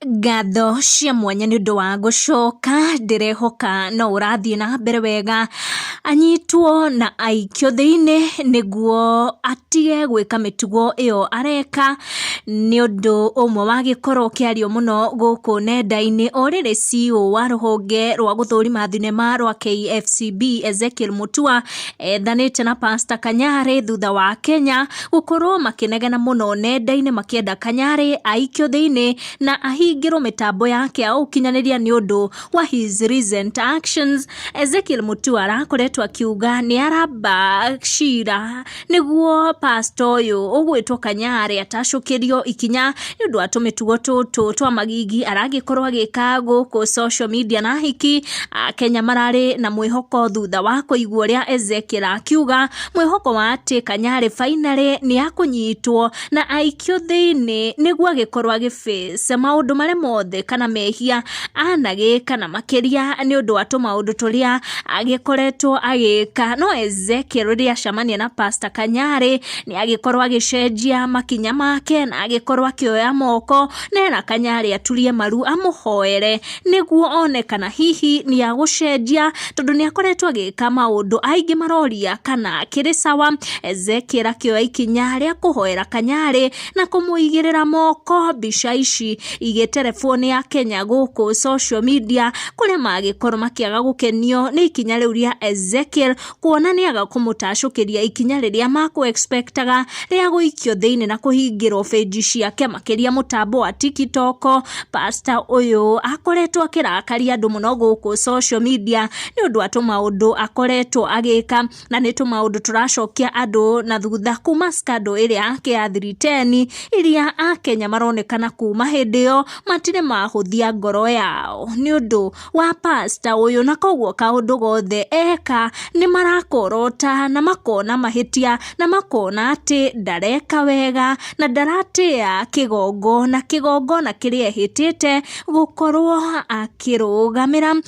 Ngatho cia mwanya nĩ ũndũ wa gũcoka, ndĩrehoka no ũrathiĩ na mbere wega. Anyitwo na aikio thĩinĩ nĩguo atige gwĩka mĩtugo ĩyo areka, nĩ ũndũ ũmwe wagĩkorwo ũkĩario mũno gũkũ nenda-inĩ. O rĩrĩ CEO wa rũhonge rwa gũthũrima thinema rwa KFCB Ezekiel Mutua ethanĩte na Pastor Kanyarĩ thutha wa Kenya gũkorwo makĩnegena mũno nenda-inĩ makĩenda Kanyarĩ aikio thĩinĩ na ahingĩrwo mĩtambo yake ya ũkinyanĩria nĩ ũndũ wa his recent actions. Ezekiel Mutua arakoretwo akiuga nĩ aramba cira nĩguo pastor ũyũ ũgwĩtwo Kanyarĩ atacũkĩrio ikinya nĩ ũndũ wa tũmĩtugo tũtũ twa magigi aragĩkorwo agĩka gũkũ social media. Na hiki Akenya mararĩ na mwĩhoko thutha wa kũigua ũrĩa Ezekiel akiuga, mwĩhoko wa atĩ Kanyarĩ finally nĩ akũnyitwo na aikio thĩinĩ nĩguo agĩkorwo agĩface maũndũ marĩa mothe kana mehia anagĩka, na makĩria nĩ ũndũ wa tũmaũndũ tũrĩa agĩkoretwo agĩka. No Ezekiel rĩrĩa acemania na Pastor Kanyarĩ, nĩ agĩkorwo agĩcenjia makinya make na agĩkorwo akĩoya moko nera Kanyarĩ aturie maru amũhoere nĩguo one kana hihi nĩ agũcenjia, tondũ nĩ akoretwo agĩka maũndũ aingĩ maroria kana akĩrĩ sawa. Ezekiel akĩoya ikinya rĩa kũhoera Kanyarĩ na kũmũigĩrĩra moko, mbica ici igĩterebwo nĩ Akenya gũkũ social media, kũrĩa magĩkorwo makĩaga gũkenio nĩ ikinya rĩu rĩa Ezekiel, kuona nĩ aga kũmũtacũkĩria ikinya rĩrĩa makũ expectaga rĩa gũikio thĩinĩ na kũhingĩrwo page ciake, makĩria mũtambo wa TikTok. Pastor ũyũ akoretwo akĩrakaria andũ mũno gũkũ social media nĩ ũndũ wa tũmaũndũ akoretwo agĩka, na nĩ tũmaũndũ tũracokia andũ na thutha kuma scandal ĩrĩa yake ya 310, iria Akenya maronekana kuma hĩndĩ ĩyo matirĩ mahũthia ngoro yao nĩ ũndũ wa pastor ũyũ, na koguo kaũndũ gothe eka nĩ marakorota na makona mahĩtia na makona atĩ ndareka wega na ndaratĩa kĩgongona, kĩgongona kĩrĩa ehĩtĩte gũkorwo akĩrũgamĩra.